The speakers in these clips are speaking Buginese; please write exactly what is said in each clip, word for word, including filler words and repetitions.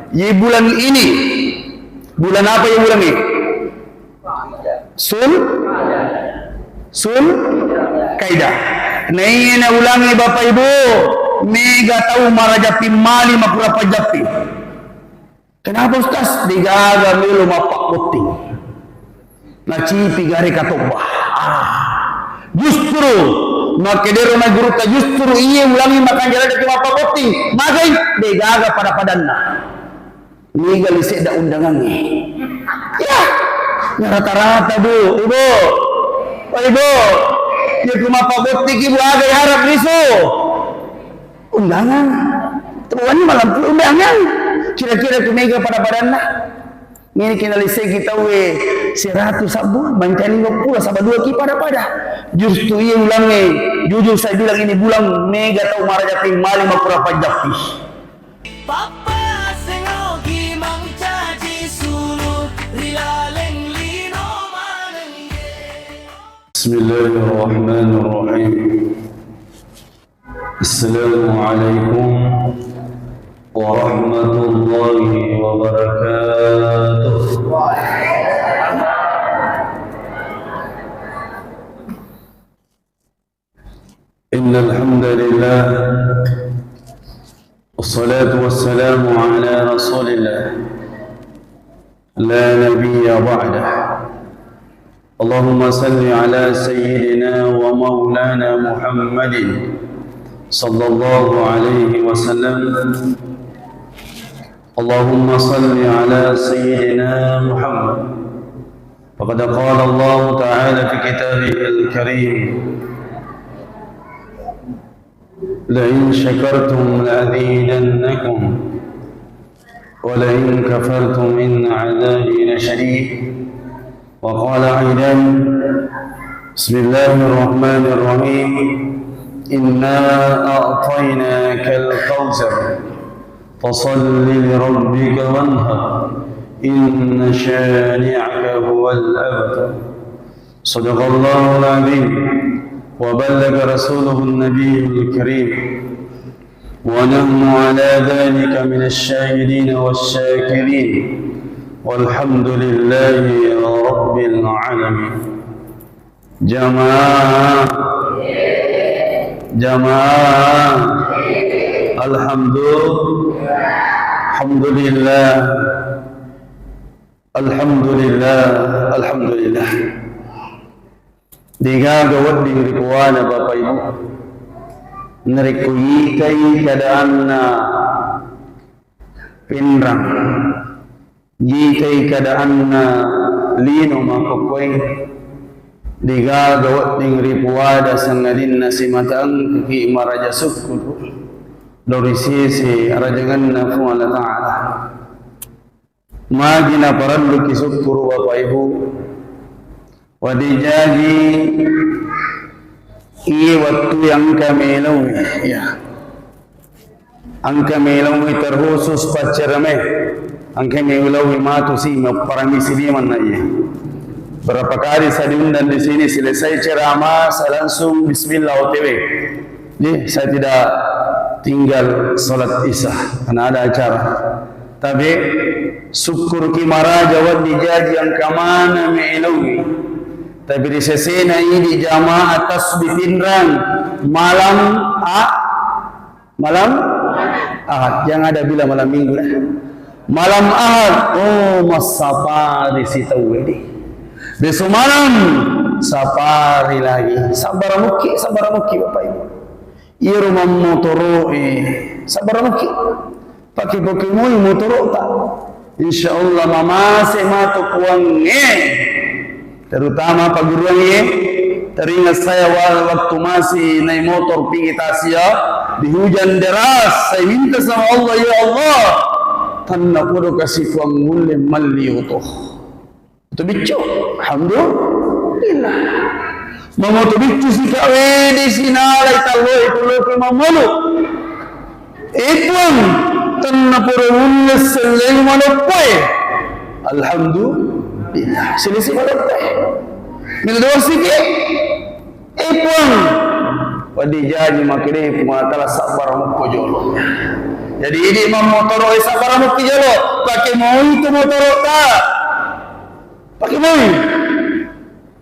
Ye bulan ini, bulan apa ye bulan ini? Sul, Sul Kaidah. Naiya na ulangi Bapak Ibu, mega tau maraja pimmali makura pajappi. Kenapa Ustaz? Degaga melo mappabbotting. Nacipi gare katobba. Ah. Justru makkedero mai gurutta, justru iye ulangi makanjala de mappabbotting. Magai? Degaga pada-padanna. Niga lisedda undangangnge. Ya, na rata-rata, Bu, Ibu. Oh, Ibu, ya ku mappabottiki, Bu, aga harap risu. Undangan. Tebuanni malam pun undangan. Kira-kira ku mega pada-padanna. Ini kena lisegi tauwe seratus sabbu, mancani dua puluh, sabbu dua ki pada-pada. Justru iya ulangnge, jujur saya bilang ini bulan mega tau maraja pimmali makura pajappi. Pappasengngogi mancaji sulu ri laleng lino manengge. Bismillahirrahmanirrahim. Assalamualaikum warahmatullahi wabarakatuh. إن الحمد لله، والصلاة والسلام على رسول الله، لا نبي بعده. اللهم صل على سيدنا ومولانا محمد صلى الله عليه وسلم. اللهم صل على سيدنا محمد. فقد قال الله تعالى في كتابه الكريم: لئن شكرتم لأزيدنكم ولئن كفرتم إن عذابي لشديد. وقال أيضا: بسم الله الرحمن الرحيم. إنا أعطيناك الكوثر. فصل لربك وانحر. إن شانئك هو الأبتر. صدق الله العظيم وبلغ رسوله النبي الكريم ونحن على ذلك من الشاهدين والشاكرين والحمد لله رب العالمين. Jamaah, jamaah, alhamdulillah, alhamdulillah, alhamdulillah, alhamdulillah. Degaga wedding ri puana Bapak Ibu. Narekko itai keadaanna Pinrang, itai keadaanna lino makkokkoe, degaga wedding ri puada sangadinna simata engkaki maraja sukkuru lao ri sese arajangenna Puang Allah Ta'ala. Magi naparelluki sukkuru, Bapak Ibu? Wedding jaji iye wettu engka melowi, ya. Engka melowi terkhusus pacceramae. Engka melowi matu si mapparamisi dia manna iye. Berapa kali saya diundang di sini, selesai ceramah, saya langsung bismillah O T W. Jadi, saya tidak tinggal salat Isya karena ada acara. Tapi, sukkuruki maraja wedding jaji engka maneng melowi. Tapi ri sesena idi jamaah tasbih Pinrang malam a-, malam Ahad. Yang ada bilang malam Minggu, nah. Malam Ahad, oh, massapari sitauwe di. Besok malam, sapari lagi. Sabar muki, sabar muki, Bapak Ibu. Iyaro mammotoro'e, sabar muki. Pake-pake moi motorota. Insya Allah mamase matu Puangnge. Terutama paguruangnge, teringat saya wa-, waktu masih naik motor pergi Tasya, di hujan deras, saya minta sama Allah, "Ya Allah, tenna podo kasih Puang mulle malli oto." Moto biccu, alhamdulillah. Mamoto biccu sika, wede sinalai talloe tulloke mammanu. E Puang, tenna pura mulle selleng maloppoe. Alhamdulillah, selesai maloppoe. Melo doang sike. E Puang, wedding jaji makkeda Puang Allah Ta'ala sabbara mukko jolo. Jadi, idi mammotoro e sabbara mukki jolo, pake moi tu motoro ta. Pake moi.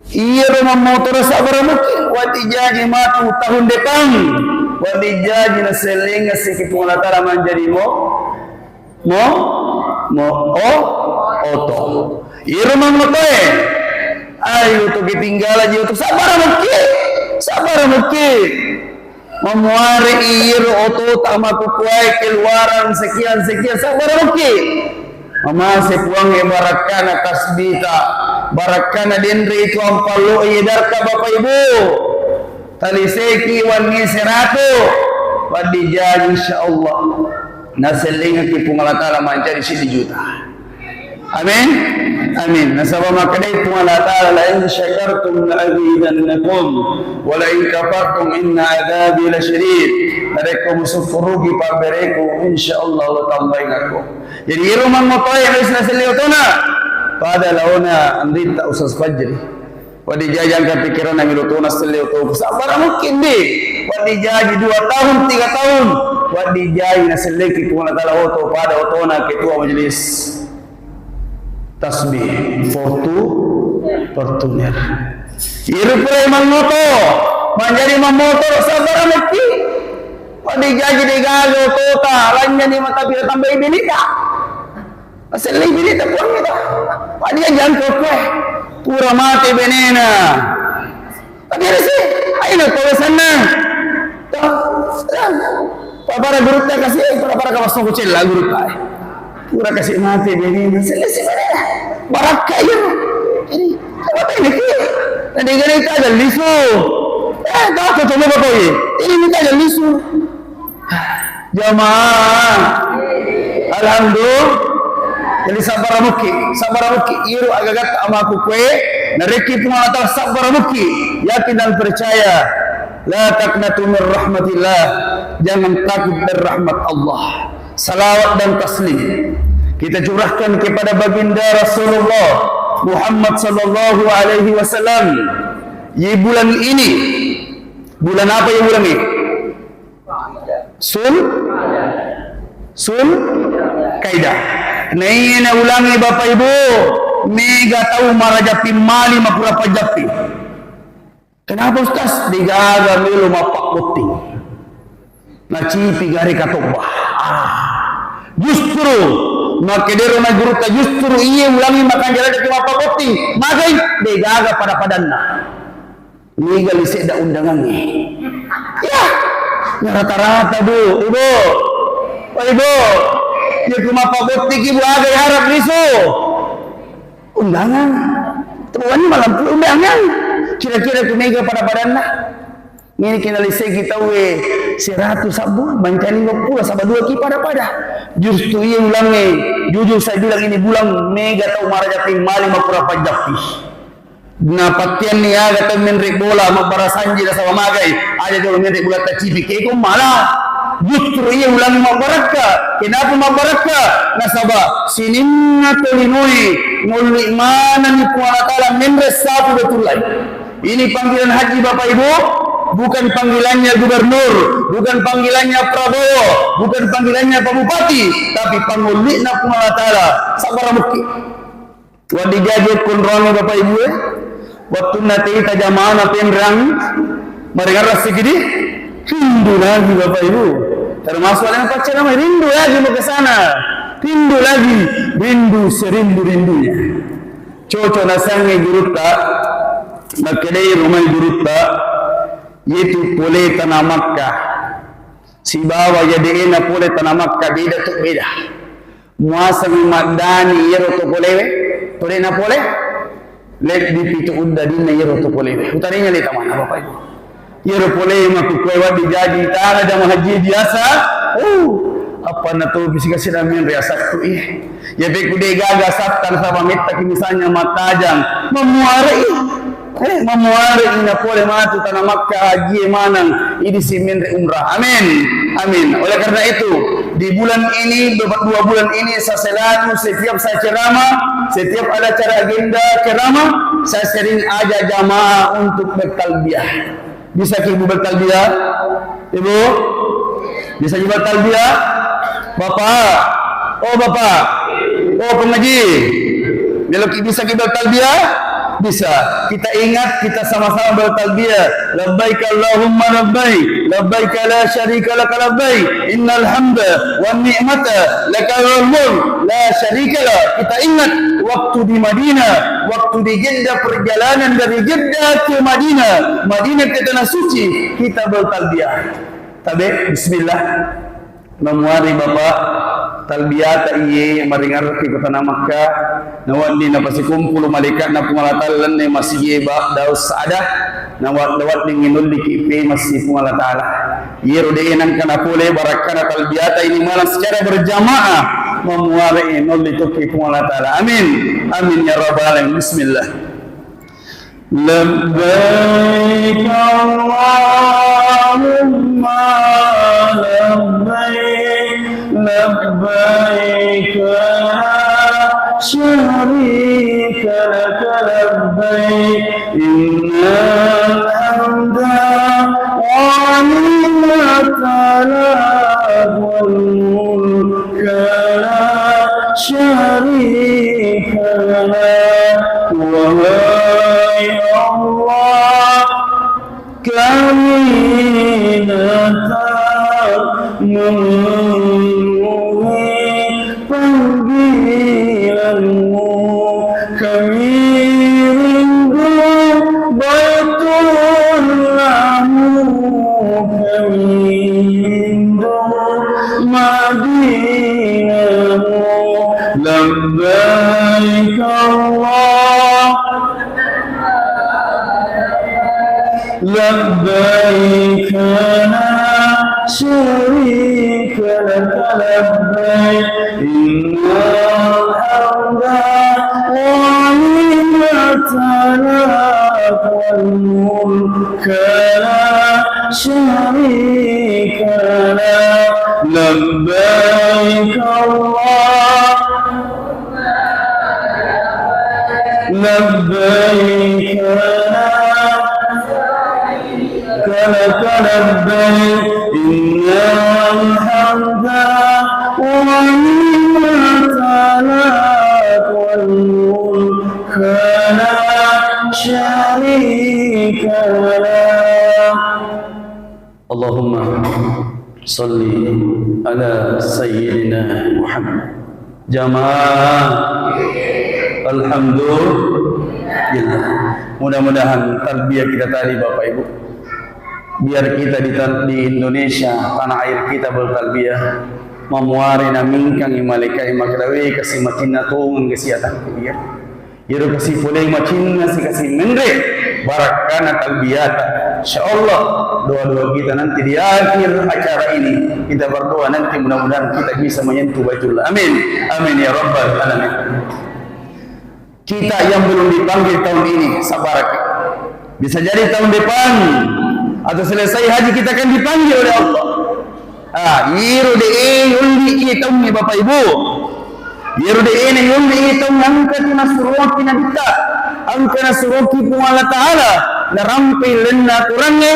Iyaro mammotoro sabbara mukki, wedding jaji matu tahun depan. Wedding jaji nasellengngi siki Puang Allah Taala manjadi mo, mo, mo, o, oto. Iyaro mammoto e, ayo tu kitinggala ji tu sabbara mukki, sabbara mukki. Mamuare iyaro otota makkukuae keluaran sekian-sekian, sabbara mukki. Mamase Puangnge barakkana tasbita, barakkana denre itu ampallo edarka Bapak Ibu. Taliseki wanni seratu, wedding jaji insyaallah. Nasellengeki Puang Allah Taala mancaji siddi juta. Amin. Amin. Nasaba makkedai Puang Allah Taala, "La in syakartum la azidannakum, wa la in kafartum inna adzabi lasyadid." Narekko musukkuruki pabbereku, insyaallah Allah tambaingakko. Jadi, iyaro mammotoe wis naselle otona. Pada laona anritta Ustaz Fajri. Wedding jaji engka pikiranna melo tona selle oto. Sabbara mukki ndi. Wedding jaji dua tahun, tiga tahun. Wedding jaji naselleki Puang Allah Taala oto pada otona ketua majelis tasbih Fortu-, Fortuner. Iri pura mangoto, manjadi mammotor, sabbara mukki. Wedding jaji degaga otota, lanynyani matapi tambai beneta. Asellei beneta Puang kita. Pada jangko kue. Pura mate benena. Tapi ada sih, ayo na kau sana. Toh, ya. Para-para gurutta kasih, para-para kawas toko cella gurutta. Pura kasih mate benena. Selesai benena. Barakka iya. Jadi, apa ini ki? Tadi gini kita ada lisu. Eh, kau tuh coba kau ini. Ini kita ada lisu. Jamaah. Alhamdulillah. Jadi sabbara mukki, sabbara mukki. Iro agagatta amaku kue, narekki Puang Allah Taala sabbara mukki. Yakin dan percaya. La taqnatu min rahmatillah. Jangan takut dari rahmat Allah. Salawat dan taslim kita curahkan kepada baginda Rasulullah Muhammad sallallahu alaihi wasallam. Di bulan ini, bulan apa ya bulan ini? Sul, Sul Kaidah. Naiya naulangi Bapak Ibu, mega tau marajapi mali makura pajappi. Kenapa Ustaz? Degaga melo mappabbotting. Nacipi gare katobba. Ah. Justru makkedero mai gurutta, justru iye ulangi makanja ladde mappabbotting. Magai degaga pada-padanna. Niga li sedda undangangnge. Ya, na rata-rata, Bu, Ibu. Oh, Ibu, ya ku mappabottiki, Bu, aga harap lisu. Undangan. Tebuanni malampu undangan. Kira-kira ku mega pada-padanna. Ini kena liseki tauwe seratus sabbu, mancani dua puluh, saba dua ki pada-pada. Justru iya ulangnge, jujur saya bilang ini bulan mega tau marajapi mali makura pajappi. Napattianni aga tau menre bola, mabbarasanji nasaba magai, aja jolo menre bola tacipi, keko mala. Justru iya ulang mabbarakka. Kenapa mabbarakka? Nasaba sininna tolinoe ngolli manenni Puang Allah Taala menre sapu betullai. Ini panggilan haji Bapak Ibu, bukan panggilannya gubernur, bukan panggilannya Prabowo, bukan panggilannya Pak Bupati, tapi pangolli'na Puang Allah Taala. Sabbara mukki. Wedding jaji okkonrongeng Bapak Ibu e, wettunna teta jamaana penrang, maringarra sikidi, rindu lagi Bapak Ibu. Termasuk alena paccerama, rindu lagi mau ke sana, rindu lagi, rindu serindu-rindunya. Cocok nasangnge gurutta, makkedai rumai gurutta, yetu pole tana Makkah. Sibawa jade'ena pole tana Makkah beda tu beda. Muaseng maddani iyaro to polewe, to de'na pole, lebbi pitu uddadinna iyaro to polewe. Utarinya le tamana Bapak Ibu. Iyaro pole makkukue waddi jaji tana jamaah haji biasa. Uh, apa na to bisi kasi damen ria sakku i. Ya beku de gaga sattan sama mettaki misalnya matajang. Mamuare i. Eh, mamuare ina pole matu tana Makkah haji manang, idi si menre umrah. Amin. Amin. Oleh karena itu, di bulan ini, beberapa dua bulan ini, saya selalu setiap saya ceramah, setiap ada acara agenda ceramah, saya sering ajak jamaah untuk bertalbiyah. Bisa ki Ibu bertalbiyah? Ibu? Bisa juga bertalbiyah? Bapak, oh Bapak, oh pengaji, meloki bisa ki bertalbiyah? Bisa. Kita ingat, kita sama-sama bertalbiyah. Labbaik Allahumma labbaik, labbaik la syarika laka labbaik, innal hamda wan ni'mata laka wal mulk, la syarika lak. Kita ingat waktu di Madinah, waktu di Jeddah, perjalanan dari Jeddah ke Madinah, Madinah ke Tanah Suci, kita bertalbiyah. Tabe, bismillah. Namuari Bapak, talbiyata iye maringarraki ko tana Makkah, nawedding napasikumpulu malaikatna Puang Allah Ta'ala lalenna masigi ba Daus Sa'adah, nawa-, nawedding nulliki pemasi Puang Allah Ta'ala. Iyero de nengka napole barakkana talbiyata ini malah secara berjamaah, mamuare nolli tokki Puang Allah Ta'ala. Amin. Amin ya rabbal alamin. Bismillah. لبيك اللهم لبيك، لبيك لا شريك لك لبيك، إن الحمد والنعمة لك والملك لا شريك لك. وهاي الله كمينة منه panggilanmu, kami rindu Baitullah, kami rindu Madinahmu. Labbaik Allah. لبيك لا شريك لك لبيك، إن الحمد والنعمة لك والملك لا شريك لك. لبيك الله لبيك لا شريك لك لبيك، إن الحمد والنعمة لك والملك لا شريك لك. Allahumma shalli ala sayyidina Muhammad. Jamaah, alhamdulillah. Mudah-mudahan talbiyah kita tadi, Bapak Ibu, biar kita di tan-, di Indonesia, tanah air kita bertalbiyah, mamuare namingkangi malaikat makkeda, "We, kasi macinna tongeng kasi atakku, ya." Iyaro kasi pole macinna si kasi menre barakkana talbiyata. Insyaallah, doa-doa kita nanti di akhir acara ini, kita berdoa nanti mudah-mudahan kita bisa menyentuh Baitullah. Amin. Amin ya rabbal alamin. Kita yang belum dipanggil tahun ini, sabar. Bisa jadi tahun depan atau selesai haji kita akan dipanggil oleh Allah. Ah, iyaro de e yolli iye taungnge, Bapak Ibu. Iyaro de e na yolli iye taungnge, engka tu nasuroki Nabitta, engka nasuroki Puang Allah Ta'ala, narampai lenna Qurangnge,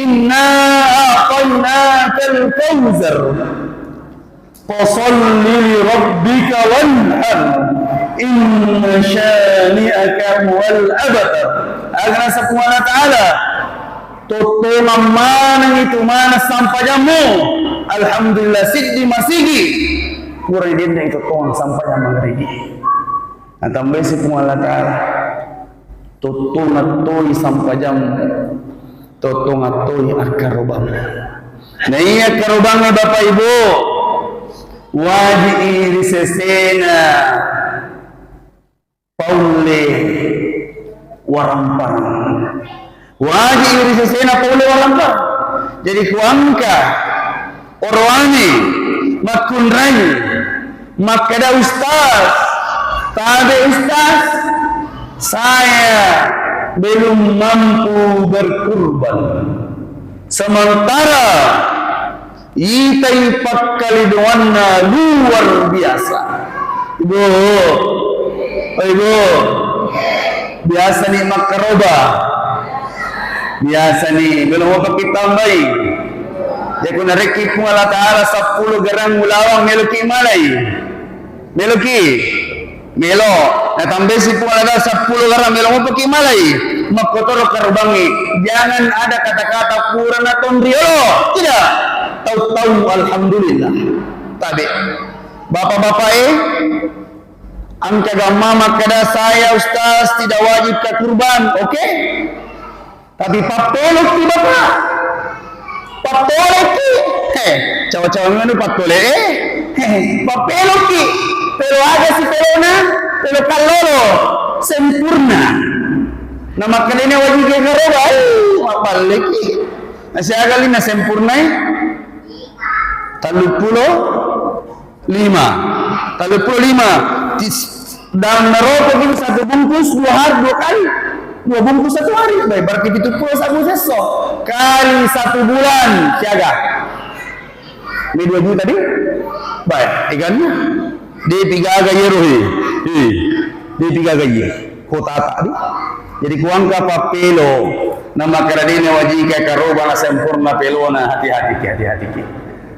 "Inna a'tainakal kautsar. Fasalli li rabbika wanhar. Inna syani'aka huwal abtar." Aga naseng Puang Allah Ta'ala, Tottongang manengngi tu maneng sampajammu. Alhamdulillah, siddi masigi. Pura diendeng tottongang sampajang mangerigi. Natambai si Puang Allah Ta'ala, tottongang toi sampajammu, tottongang toi akkarobang. Nah, iya akkarobang, Bapak Ibu, wajib iri sesena paulle waramparang. Wajib iri sesena paulle waramparang. Jadi, ku engka orowane makkunrai, makkeda, "Ustaz, tabe Ustaz, saya belum mampu berkurban." Sementara itai pakkalidoanna luar biasa. Ibu, oh, Ibu, biasa ni makkaroba. Biasa ni, belum apa kita tambai. Jadi, ko narekki Puang Allah Ta'ala seppulo gerang ulaweng, meloki malai. Meloki. Melo. Natambahsi Puang Allah Ta'ala seppulo gerang, melo mopoki malai. Makkotoro karobangnge. Jangan ada kata-kata purana tonri olo. Tidak. Tau-tau alhamdulillah. Tabe. Bapak-bapak eh, engka gamma makkeda, "Saya, Ustaz, tidak wajib ke kurban." Oke? Tapi pappeloki, Bapak. Pattoleki. Eh, cawa-cawa manu pattole, eh. Eh, pappeloki. Pelo aga si pelona? Pelo kallolo. Sempurna. Na makkedani wajib ke karoba, eh, maballeki. Nasiaga lina sempurnai? Talluppulo lima. Talluppulo lima. Tis-, dan narokoki satu bungkus dua hari, dua kali. Dua bungkus satu hari. Baik, berarti pitu pulo sabbu sesso. Kali satu bulan, siaga. Ini dua juta di? Baik, ikannya. Depi gaga yero, he. He. Depi gaga ye. Kota tak di? Jadi kuangka pappelo. Nama keradena wajika karoba na sempurna pelona, hati-hati ki, hati-hati ki.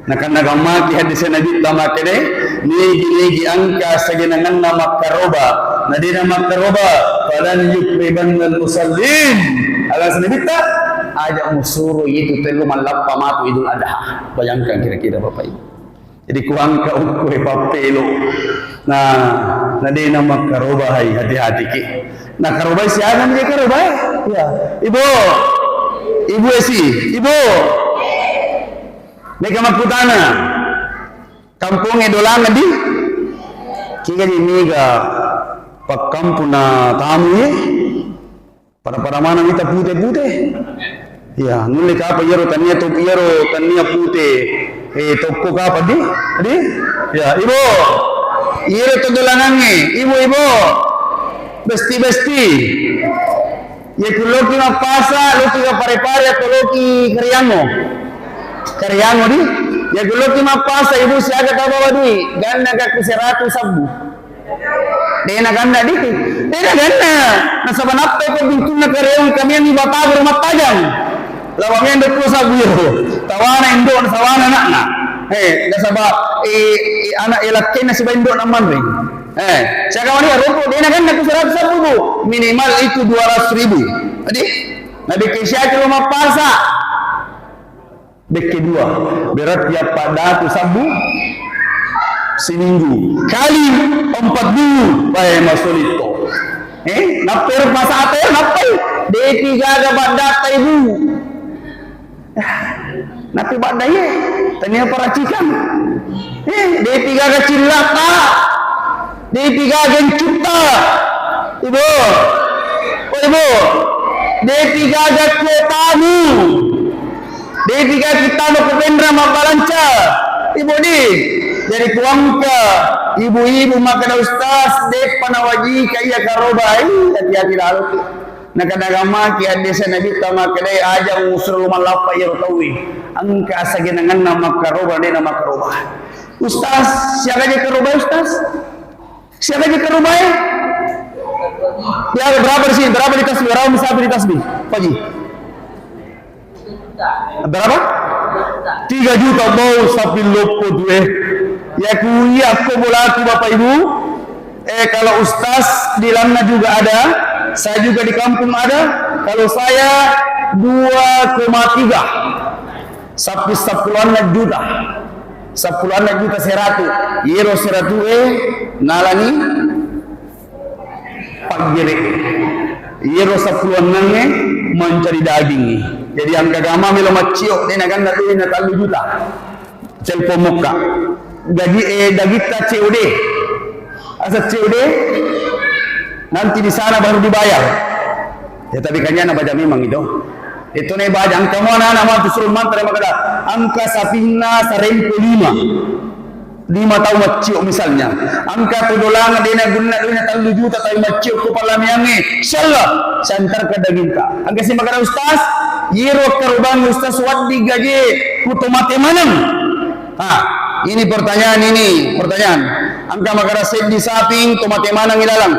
Nakanna gammaki hadis Nabitta makkeda, nigi-nigi engka sagenanganna makkaroba, na dena makkaroba, falan yuqribannal musallin. Alas Nabitta, aja musuro itu tellu mallappa matu Idul Adha. Bayangkan kira-kira Bapak Ibu. Jadi kuangka ukku e pappelo. Nah, na dena makkaroba hai, hati-hati ki. Nah, karobai siaga ni karobai. Ya, Ibu. Ibu Esi, Ibu. Mega makkutana. Kampongnge dolangan di? Kiga di mega pakkampuna tamu ye? Pada-pada maneng ita pute-pute. Ya, nulle kapa iyaro tania to, iyaro tania pute. Eh, tokko kapa di? Di? Ya, Ibu. Iyaro to dolangangnge, Ibu, Ibu. Besti-besti. Iya ku loki mappasa, loki ka Pare-Pare atau loki Kariango? Kariango di. Iya ku loki mappasa, Ibu siaga tabawa dui? Ganna ka ku seratu sabbu. Dena ganna di. Dena ganna. Nasaba nappa ko bintunna Kariango kamiang iba tabur mattajang. Lawa mendo ku sabbu iro. Tawana indo, tawana anakna. Eh, nasaba, eh, eh, anak elakkenna siba indo na manring. Eh, siaga mani rupu, dena ganna ku seratu sabbu, Bu. Minimal itu dua ratus ribu. Jadi, na bekke siaki lo mappasa. Bekke dua. Berarti apa datu sabbu? Seminggu. Kali empat minggu. Bae masolito. Eh, napper pasa apa ya? Nappai. Depi gaga baddatta, Ibu. Napi baddaye, tania paracikan. Eh, depi gaga cillata, depi gaga encutta. Ibu, oh Ibu, depi gaga kuotamu, depi gaga kittama ku penra mabbalanca. Ibu di, jadi kuangka ibu-ibu makkeda, Ustaz, deppa nawajika iya karobai, hati-hati laloki. Nakadagamaki haddese Nabitta makkedae, aja musuro mallappa iyaro tauwe. Engka asagenanganna makkaroba, dena makkaroba. Ustaz, siaga je karoba, Ustaz? Siaga je karoba, eh? Ya, berapa di sini? Berapa di tasbih? Berapa di satu di tasbih? Pak Ji? Berapa? Tiga juta bau sapi loppo tu, eh. Ya ku iya ko bolaku Bapak Ibu. Eh, kalau ustaz di Lanna juga ada, saya juga di kampung ada. Kalau saya dua koma tiga. Sapi sepuluh anak juta. Sepuluh anak juta seratu. Yero seratu, eh, nalani paggere. Iyaro seppulo ennengnge mancari dagingngi. Jadi engka gama melo maccio, de naganna duina tallu juta. Telpon mokka. Gaji, eh, dagitta C O D. Asa C O D, nanti di sana baru dibayar. Ya, tapi kanyana baja memang itu. Itu ne baja, engka mo anak-anak matu suruh mantra makada, engka sapinna sarempe lima. Lima tau maccio misalnya. Engka tu dolang dena gunna duina tallu juta tapi maccio ko pallamiangnge. Insyaallah, santarka daginta. Engka si makada ustaz, yero karubang ustaz waddi gaje ku to mate maneng. Ah, ini pertanyaan ini, pertanyaan. Engka makada seddi saping to mate maneng ilalang.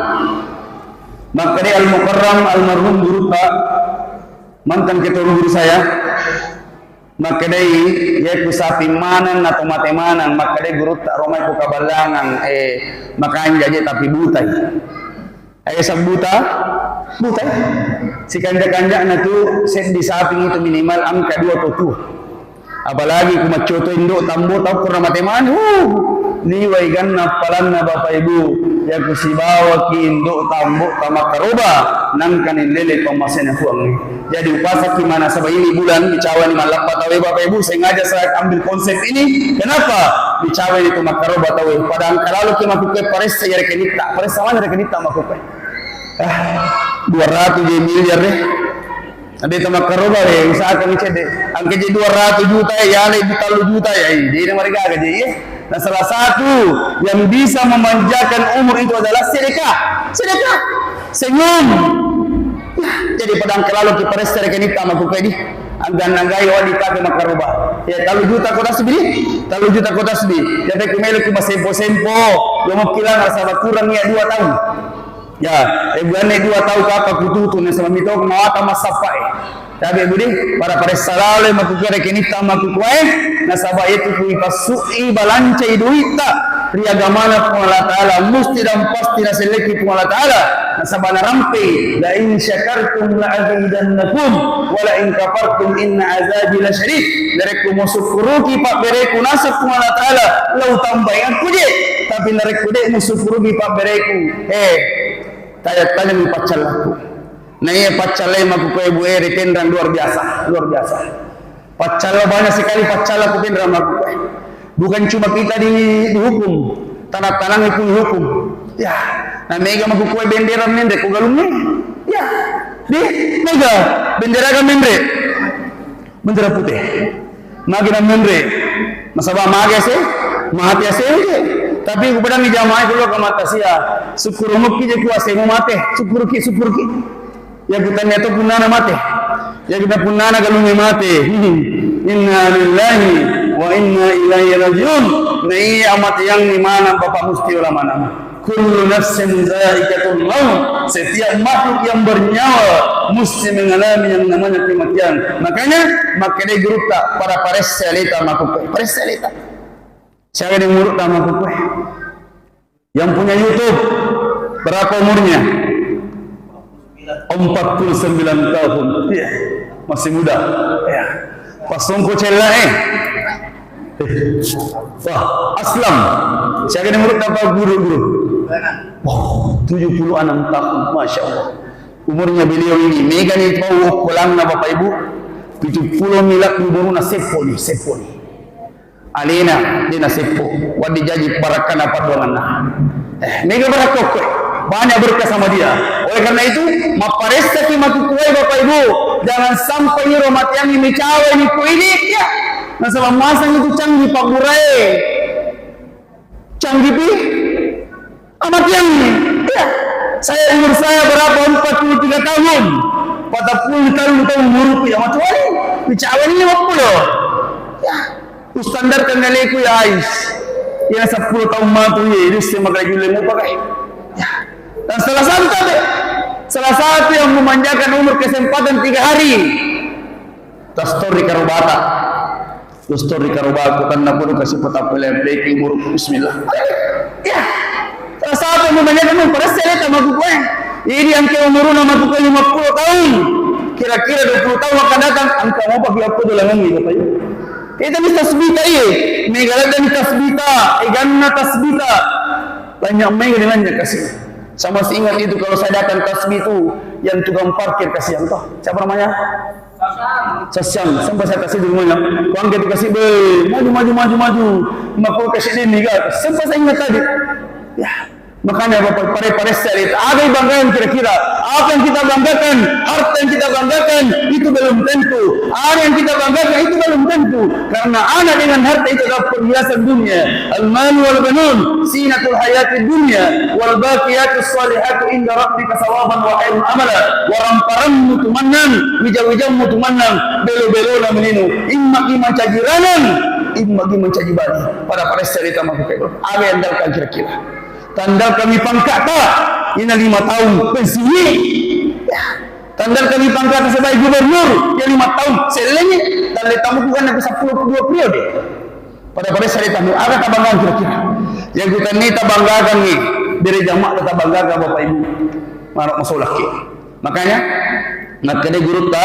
Makkada Al Mukarram almarhum gurutta, mantan ketua guru saya. Makkedai, "Iya ku sapi maneng atau mate maneng," makkedai gurutta, "Romai ku kaballangang, eh, makanja je tapi butai." Ayo sabbuta, butai. Sikanja-kanjana tu seddi sapi itu minimal angka dua atau tua. Apalagi ku maccoto indo tambo tau kurang mate maneng. Uh, liwai ganna palanna Bapak Ibu, ya ku sibawaki indo tambo tamakkaroba, nangkani lele pammasena Puang. Jadi upasaki mana saba ini bulan, dicawani mallappa tawe Bapak Ibu, sengaja saya ambil konsep ini. Kenapa? Dicawani tu makkaroba tawe. Pada angka lalu ke makuke paressa ya rekenitta, paressa mana rekenitta makuke. Ah, dua ratus je miliar deh. Ada itu makkaroba deh, usahakan cedde. Angka je dua ratus juta ya, ya lebih tellu juta ya, eh, jadi mereka aja ya. Nah, salah satu yang bisa memanjangkan umur itu adalah sedekah. Sedekah. Senyum. Ya, jadi pada angka lalu ke paressa rekenitta makuke di. Anggan-anggai wali kake makkaroba. Ya, tellu juta ko tasbih. Tellu juta ko tasbih. Jadi ku melo ku masempo-sempo. Lo mau kilang rasa kurang ya dua tahun. Ya, eh, bulanna dua tahun kapa kututu, nasaba mito mawata massappa e. Tapi budi, para paressa lalo makuke rekenitta makuke, nasaba itu ku ipassu'i balancai duitta ri agamana Puang Allah Ta'ala, musti dan pasti naselleki Puang Allah Ta'ala, nasaba narampe, "La in syakartum la azidannakum, wa la in kafartum inna azabi lasyadid." Narekko musukkuruki pabbereku naseng Puang Allah Ta'ala, lau tambaingakku je, tapi narekko de musukkuruki pabbereku, eh, tanya-tanya mi paccallaku. Nah, iya paccallai makuke Bu ere tenrang luar biasa, luar biasa. Paccalla banyak sekali paccalla ku tenrang makuke. Bukan cuma kita di, dihukum, tanah-tanah pun dihukum. Ya, nah mega makuke bendera menre ku galungnge. Ya, di mega bendera kan menre. Bendera pute. Magi na menre. Nasaba magi ase, mate ase je. Tapi ku pedangi jamaah ku lo kamata sia. Syukur mukki je ku ase mu mate. Syukurki, syukurki. Ya ku tanya to punnana mate. Ya kita punnana galungnge mate. Inna lillahi wa inna ilaihi rajiun. Na iya mate yang ni mana bapak musti ulama nama. Kullu nafsin zaikatul maut, setiap makhluk yang bernyawa mesti mengalami yang namanya kematian. Makanya, makkedai gurutta, pada paressa leta makuke, paressa leta. Siapa yang ngurutta makuke? Yang punya YouTube, berapa umurnya? Empat puluh sembilan tahun. Iya, masih muda. Ya. Pas songko cella, eh. Eh. Wah, Aslam. Siaga ni murid apa guru-guru? Oh, tujuh puluh enam tahun. Masya Allah. Umurnya beliau ini. Mega ni tau okkolanna Bapak Ibu. Tujuh puluh milat umurna seppo ni, seppo ni. Alena, dena seppo. Waddi jaji barakkana paddoanganna. Eh, mega barakka okko. Banyak berkah sama dia. Oleh karena itu, mapparessaki makkukkuwae Bapak Ibu. Jangan sampai iro mateangngi micawa ini ku ini, ya. Nasaba masang itu canggih pabburae. Canggih pi. Amatiangngi. Ya. Saya, umur saya berapa? Empat puluh tiga tahun. Patappulo tellu tahun umurku ya matuwali. Micawa ini lima puluh. Ya. Kustandarkan kaleku ya Ais. Ya seppulo tahun matu ya, ini saya makai julle mupakai. Ya. Dan salah satu tadi, salah satu yang memanjangkan umur kesempatan tiga hari. Tastori karobata. Tastori karobaku tanna kudu kasih patappulo lempeki umurku. Bismillah. Ya. Salah satu yang memanjangkan umur pada saya lihat sama gue. Jadi yang ke umurnya sama gue lima puluh tahun. Kira-kira dua puluh tahun akan datang, engka mau pakai apa dolangan gitu, Pak. Kita bisa tasbita, iya. Mega ladang tasbita, eganna tasbita. Banyak mega dengan kasih. Sama masih ingat itu kalau saya datang tasbih itu yang tukang parkir kasihan toh. Siapa namanya? Sasyam. Sampai saya kasih di rumahnya. Uang gitu kasih, be, maju, maju, maju, maju. Makku kasih ini, kan? Sampai saya ingat tadi. Ya. Makanya Bapak, pare-pare sekali, ada yang banggakan kira-kira. Apa yang kita banggakan, harta yang kita banggakan, itu belum tentu. Ada yang kita banggakan, itu belum tentu. Karena anak dengan harta itu adalah perhiasan dunia. Al-malu wal banun, zinatul hayatid dunya, wal baqiyatus salihatu inda rabbika thawaban wa khairun amala. Waramparammu tu mennang, wija-wijammu tu mennang, belo-belona menino. Imma ki mancaji ranang, imma ki mancaji bali. Pada-pada cerita makku kayak, ada yang dalkan kira-kira. Tandalkami pangkata, ina lima tahun pensiun. Ya. Tandalkami pangkata sebagai gubernur, ya lima tahun sellengi. Talle tamu bukan nabi sepuluh dua periode. Pada-pada saya tamu, aga tabanggakan kira-kira? Yang kutanni tabanggakan ni, bere jamaah tabanggakan Bapak Ibu. Marok masolak ki. Makanya, nakkeda gurutta,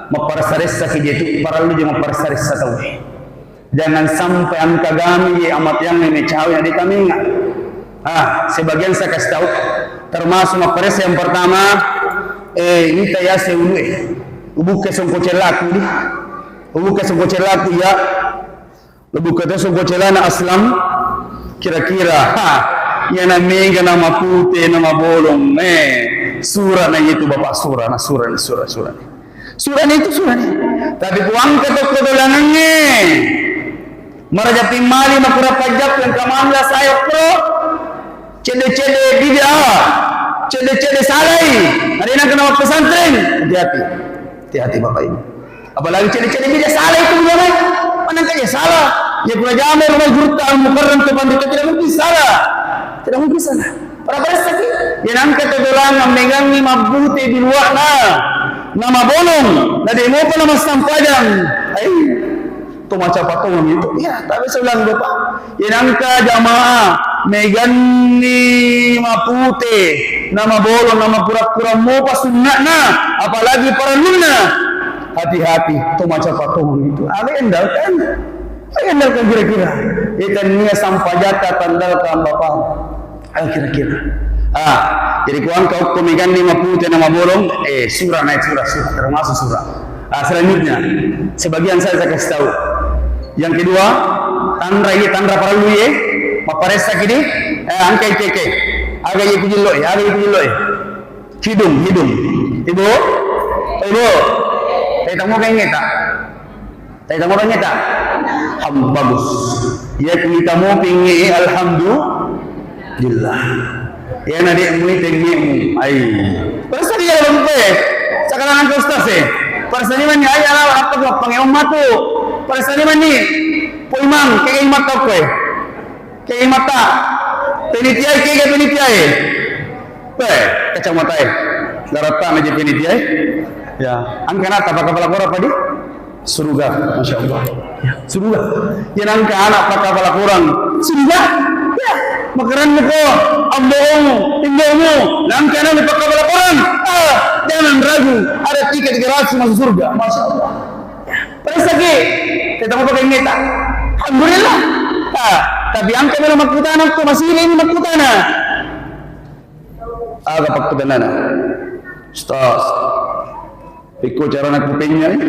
mapparessa-ressa ki je tu, parellu je mapparessa-ressa tau. Jangan sampai engka gami ye amat yang ini cawe di kami. Ah, sebagian saya kasih tahu, termasuk mapparessa yang pertama, eh, ini tayase ulu eh. Ubuke songko celaku di. Ubuke songko celaku ya. Lebbu kata songko celana Aslam, kira-kira, ha, iyana mega nama pute, nama bolong, eh, surana itu Bapak, surana, surana, surana, surana. Surana itu surana. Tapi kuangka tokko dolangangnge. Maraja pimmali makura pajak yang kamanda saya pro. Cedde-cedde bid'ah, cedde-cedde salai. Ada yang kena pesantren, hati-hati. Hati-hati Bapak Ibu. Apalagi cedde-cedde bid'ah salai itu gimana? Mana kayak salah? Ya pura jamai rumah gurutta Al Mukarram tu pandita tidak mungkin salah. Tidak mungkin salah. Para para sakit. Ya nangka todolangan megangi mabbute di luarna. Nama bolong, na demo pala massampajang. Ai. To macapatongi itu. Ya, tapi saya bilang Bapak, ya nangka jamaah meganni mapute, nama bolong, nama pura-pura mopa sunna'na, apalagi parellunna. Hati-hati, to macapatongi itu. Aga endalkan? Aga endalkan kira-kira? Ikan nia sampajata tandalkan Bapak. Ah, kira-kira. Ah, jadi kuangka okko meganni mapute nama bolong, eh, surah naik surah, surah, termasuk surah. Ah, selanjutnya, sebagian saya, saya kasih tahu. Yang kedua, tanra ye, tanra parellu ye, maparessa kidi, eh, angkai keke. Aga ye kujillo, eh, aga ye kujillo, eh. Hidung, hidung. Ibu? Ibu? Eh, kamu kayak tak? Taita morangngeta? Ham, bagus. Iya, ku ita mopingnge, alhamdulillah. Iya, na de' muite ngemu. Ai. Perasa dia lompe. Sekarang angka ustaz e. Perasa ni mani, ai, ala, apa tu, apa ngeum matu. Perasa ni mani. Po imang, kege imang tau koe. Kege mata. Penitia, kege penitia e. Weh, kacamata e. Darata na je penitia e. Ya, angka na tapa kapala kora padi? Suruga, Masya Allah. Ya, suruga. Ya, nangka anak pakka palakorang. Suruga? Ya, makaranna ko, ambo'mu, indo'mu, nangka anak pakka palakorang. Ah, jangan ragu, ada tiket gratis masuk surga. Masya Allah. Pada sakit, kita mau pakai ngeta. Alhamdulillah. Ah, tapi angka melo makkutana ko masih ini makkutana. Aga pakkutanana? Ustaz, iko carana ku pennyai?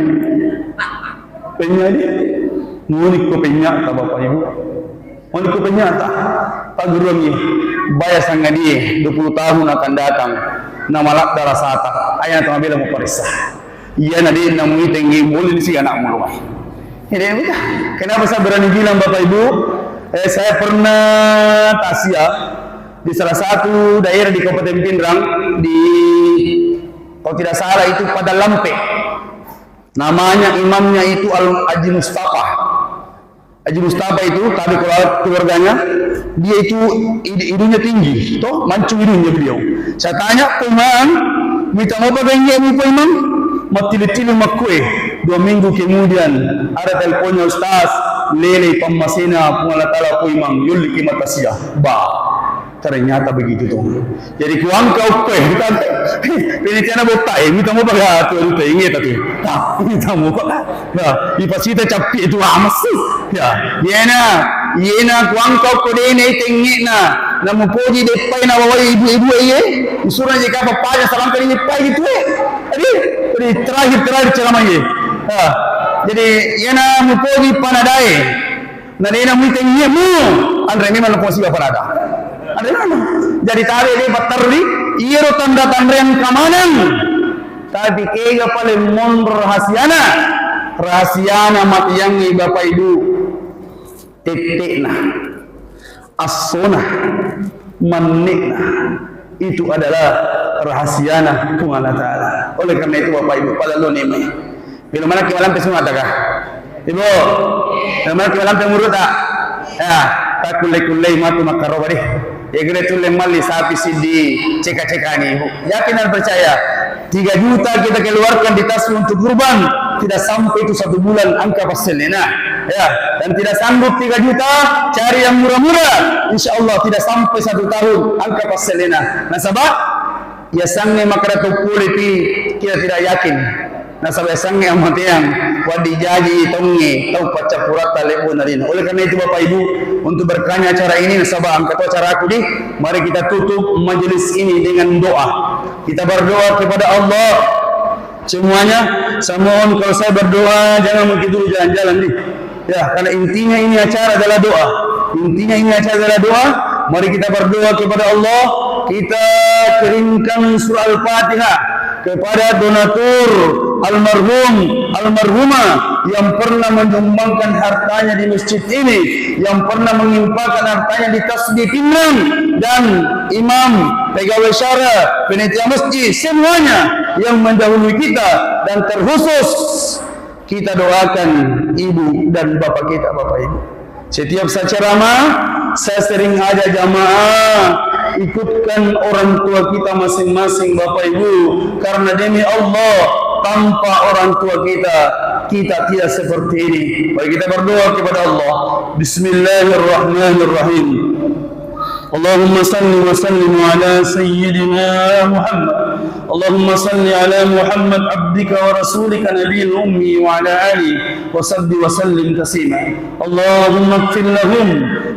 Pennyai? Muni ko pennyata, Bapak Ibu. Muni ko pennyata. Pagguruangngi, baya sangadie, dua puluh tahun akan datang. Namaladda rasata. Ayana tamabela muparessa. Iyana de' namuitengngi, boleh si anak mulai. Ini kenapa saya berani bilang, Bapak Ibu? Eh, saya pernah takziah di salah satu daerah di Kabupaten Pinrang, di, kalau tidak salah itu Padang Lampe. Namanya imamnya itu Al Haji Mustafa. Haji Mustafa itu, tapi kalau keluarganya, dia itu id-, hidungnya tinggi, toh, mancung hidungnya beliau. Saya tanya, "Paimang, mita apa benye mu, Paimang?" Matili-tili makkue. Dua minggu kemudian, ada teleponnya, "Ustaz, lele pammasena Puang Allah Ta'ala, Paimang, yolli ki mata sia." Bah. Ternyata begitu tuh. Jadi kuangka okko e, penitiana botta e, mita mopa ga tu, tu, inget tu. Nah, mita mopa. Nah, ipasita cappi itu amas. Ya, yena, yena kuangka okko de' naitengngena. Namupoji deppai na wawai ibu-ibu e, isura je kapa paja salangka deppai gitu e. Jadi, jadi terakhir-terakhir ceramah ye. Nah, jadi yena mupoji panadae. Na de' namuitengngemu, anre memang lo posiba parada. Anre memang. Jadi tabe' de' patterri, iyaro tanra-tanreang kamanang. Tapi kega paling monro rahasiana? Rahasiana matiangngi Bapak Ibu. Tette'na. Assona. Manne'na. Itu adalah rahasiana Puang Allah Ta'ala. Oleh karena itu Bapak Ibu, pada lo neme. Melo manakki malampe sungatta ka? Ibu, melo manakki malampe umuru'ta? Ya, takkulle-kullei matu makkaroba deh. Ya, gede tulle malli sapi siddi ceka-cekani, Ibu. Yakin dan percaya, Tiga juta kita keluarkan di tasmu untuk kurban, tidak sampai itu satu bulan angka passellena. Ya, dan tidak sanggup tiga juta, cari yang murah-murah, insya Allah tidak sampai satu tahun angka passellena. Nasaba, yasengnge makkeda tau pole pi, kita tidak yakin. Nasaba yasengnge amateang, wedding jaji tongnge tau paccappuratta lebbona lino. Oleh karena itu, Bapak Ibu, untuk berkahnya acara ini, nasaba engka to acaraku di, mari kita tutup majelis ini dengan doa. Kita berdoa kepada Allah. Semuanya, saya mohon kalau saya berdoa, jangan mungkin dulu jalan-jalan nih. Ya, karena intinya ini acara adalah doa. Intinya ini acara adalah doa. Mari kita berdoa kepada Allah. Kita kirimkan surah Al-Fatihah kepada donatur, almarhum, almarhumah yang pernah menyumbangkan hartanya di masjid ini, yang pernah menginfakkan hartanya di tasbih Pinrang, dan imam, pegawai syara, panitia masjid, semuanya yang mendahului kita, dan terkhusus kita doakan ibu dan bapak kita, Bapak Ibu. Setiap saya ceramah, saya sering ajak jamaah ikutkan orang tua kita masing-masing, Bapak Ibu, karena demi Allah, tanpa orang tua kita, kita tidak seperti ini. Mari kita berdoa kepada Allah. Bismillahirrahmanirrahim. اللهم صل وسلم على سيدنا محمد. اللهم صل على محمد عبدك ورسولك نبي الأمي وعلى آله وصحبه وسلم تسليما. اللهم اغفر لهم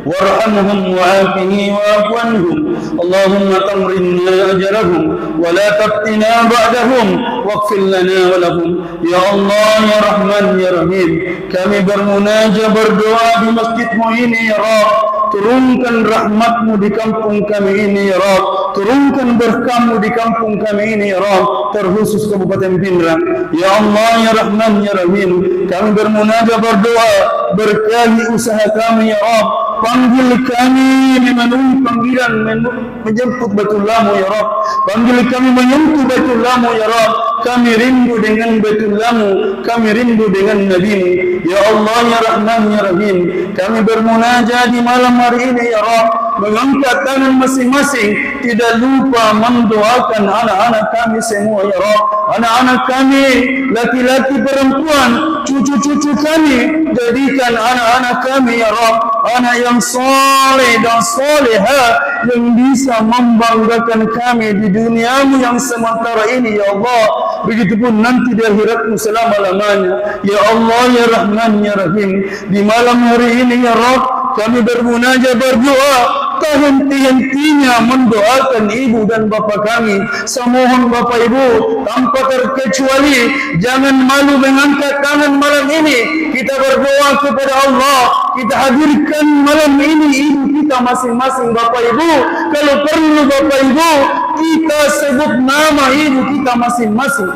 وارحمهم وعافهم واعف عنهم. اللهم تمرنا أجرهم ولا تفتنا بعدهم واغفر لنا ولهم. Ya Allah, ya Rahman, ya Rahim, kami bermunajat, berdoa di masjidmu ini, ya Rabb. Turunkan rahmatmu di kampung kami ini, ya Rabb. Turunkan berkahmu di kampung kami ini, ya Rabb. Terkhusus Kabupaten Pinrang. Ya Allah, ya Rahman, ya Rahim, kami bermunajat, berdoa, berkahi usaha kami, ya Rabb. Panggil kami memenuhi panggilan, menu-, menjemput Baitullamu, ya Rabb. Panggil kami menyentuh Baitullamu, ya Rabb. Kami rindu dengan Baitullamu, kami rindu dengan Nabimu. Ya Allah, ya Rahman, ya Rahim, kami bermunajat di malam hari ini, ya Rabb. Mengangkat tangan masing-masing, tidak lupa mendoakan anak-anak kami semua, ya Rabb. Anak-anak kami, laki-laki, perempuan, cucu-cucu kami, jadikan anak-anak kami, ya Rabb, anak yang saleh dan salehah, yang bisa membanggakan kami di duniamu yang sementara ini, ya Allah. Begitupun nanti di akhiratmu selama-lamanya. Ya Allah, ya Rahman, ya Rahim, di malam hari ini, ya Rabb, kami bermunajat, berdoa, tak henti-hentinya mendoakan ibu dan bapak kami. Saya mohon Bapak Ibu, tanpa terkecuali, jangan malu mengangkat tangan malam ini. Kita berdoa kepada Allah, kita hadirkan malam ini ibu kita masing-masing, Bapak Ibu. Kalau perlu, Bapak Ibu, kita sebut nama ibu kita masing-masing.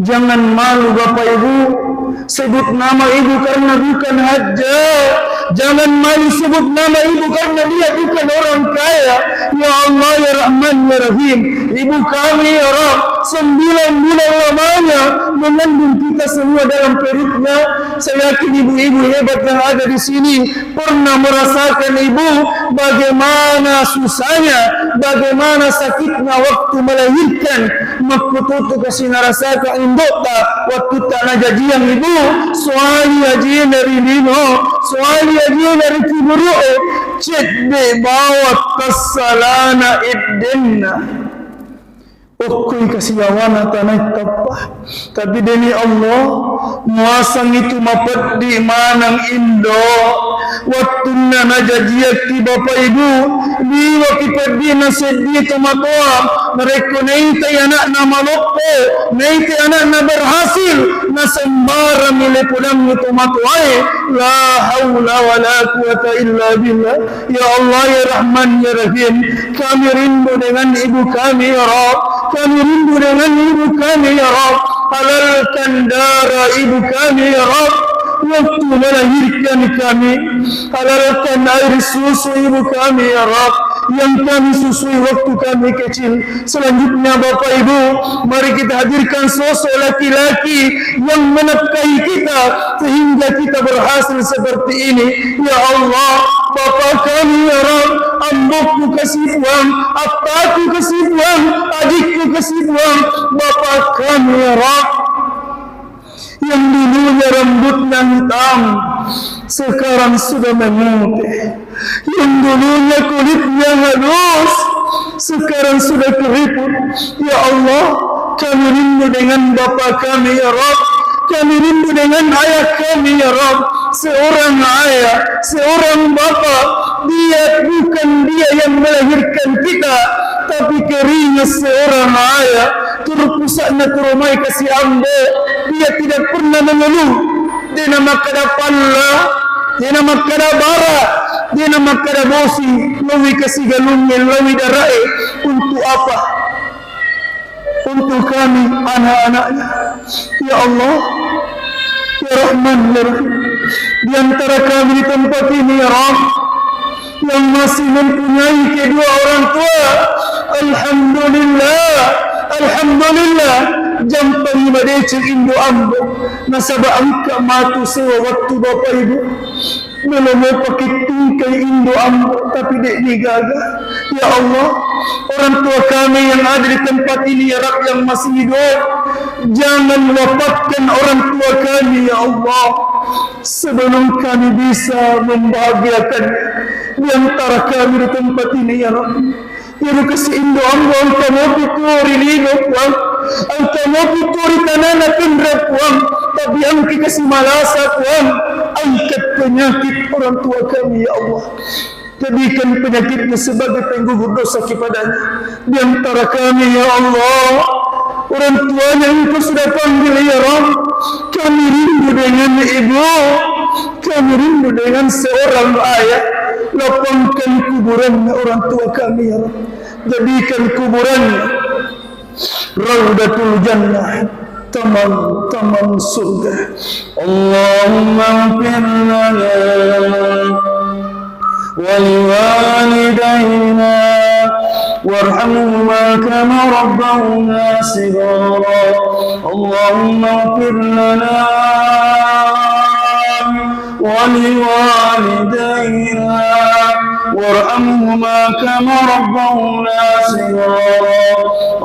Jangan malu, Bapak Ibu, sebut nama ibu karena bukan hajat. Jangan malu sebut nama ibu karena dia bukan orang kaya. Ya Allah, ya Rahman, ya Rahim, ibu kami, ya Rabb, sembilan bulan lamanya mengandung kita semua dalam perutnya. Saya yakin ibu-ibu hebat yang ada di sini pernah merasakan, ibu, bagaimana susahnya, bagaimana sakitnya waktu melahirkan. Makkututu kasi narasaka indo'ta wattutta najajiang, ibu. Soali ajena ri lino, soali ajena ri kuburu'e, cedde bawa tassalana eddenna. Okkoi kasiyawana tanae tappa. Tapi demi Allah, muasang itu mapeddi maneng indo. Wattunna najajiakki bapak ibu, liwaki peddina seddi tomatoa, narekko naitai anakna maloppo, naitai anakna berhasil, nasembarang ile podangngi tomatoae. La haula wala quwata illa billah. Ya Allah, ya Rahman, ya Rahim, kami rindu dengan ibu kami, ya Rabb. Kami rindu dengan ibu kami, ya Rabb. Halalkan darah ibu kami, ya Rabb. Waktu melahirkan kami, halalkan air susu ibu kami, ya Rabb. yang kami susui waktu kami kecil. Selanjutnya, Bapak Ibu, mari kita hadirkan sosok laki-laki yang menafkahi kita sehingga kita berhasil seperti ini. Ya Allah, Bapa kami ya Rabb, amboku kasi Puang, attaku kasi Puang, adikku kasi Puang, Bapa kami ya Rabb. Yang dulunya rambutnya hitam, sekarang sudah memutih. Yang dulunya kulitnya halus, sekarang sudah keriput. Ya Allah, kami rindu dengan bapa kami, ya Rabb. Kami rindu dengan ayah kami, ya Rabb. Seorang ayah, seorang bapa, dia bukan dia yang melahirkan kita, tapi keringat seorang ayah, turpusakna turomai kasi ambo, dia tidak pernah mengeluh. Dena makkada palla, dena makkada bara, dena makkada bosi, lowi kasi galungnge, lowi darae. Untuk apa? Untuk kami, anak-anaknya. Ya Allah, ya Rahman, ya Rahim, di antara kami di tempat ini, ya Rabb, yang masih mempunyai kedua orang tua, alhamdulillah, alhamdulillah, jampangi madeceng indo ambo, nasaba engka matu sewa waktu bapak ibu. Melo mopaki tungkai indo ambo, tapi de' nigaga. Ya Allah, orang tua kami yang ada di tempat ini, ya Rabb, yang masih hidup, jangan wafatkan orang tua kami, ya Allah, sebelum kami bisa membahagiakan di antara kami di tempat ini, ya Rabb. Iyaro kasi indo ambo engka mopi tuo ri lino, Puang. Engka mopi tuo ri tanana Pinrang, Puang. Tapi engka kasi malasa, Puang. Angkat penyakit orang tua kami, ya Allah. Jadikan penyakitnya sebagai penggugur dosa kepadanya. Di antara kami, ya Allah, orang tuanya Engkau sudah panggil, ya Rabb. Kami rindu dengan ibu. Kami rindu dengan seorang ayah. Lapangkan kuburannya orang tua kami, ya Rabb. Jadikan kuburannya Raudatul Jannah, taman-taman surga. اللهم اغفر لنا ولوالدينا وارحمهما كما ربونا صغارا. اللهم اغفر لنا ولوالدينا وارحمهما كما ربونا صغارا.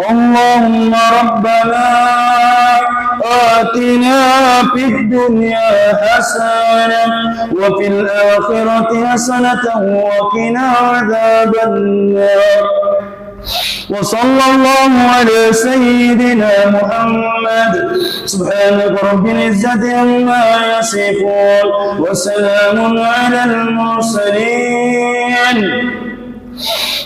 اللهم ربنا آتنا في الدنيا حسنة وفي الآخرة حسنة وقنا عذاب النار. وصلى الله على سيدنا محمد. سبحان رب العزة عما يصفون. وسلام على المرسلين.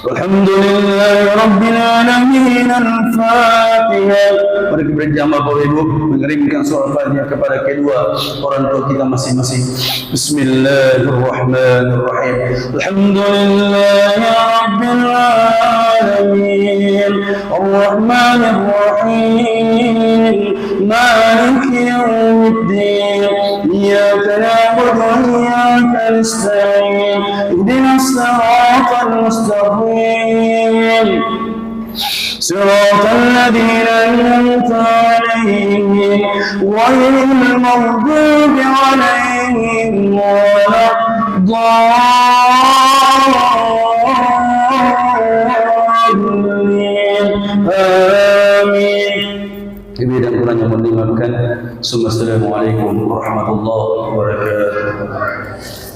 والحمد لله رب العالمين. الفاتحة. Mari kita berjamaah, Bapak Ibu, mengirimkan surah Fatihah kepada kedua orang tua kita masing-masing. بسم الله الرحمن الرحيم. الحمد لله رب العالمين. الرحمن الرحيم. مالك يوم الدين. إياك نعبد وإياك نستعين. اهدنا الصراط المستقيم. صراط الذين أنعمت عليهم غير المغضوب عليهم ولا الضالين. آمين. Lebih dan kurangnya mohon dimaafkan. Summa assalamualaikum warahmatullahi wabarakatuh.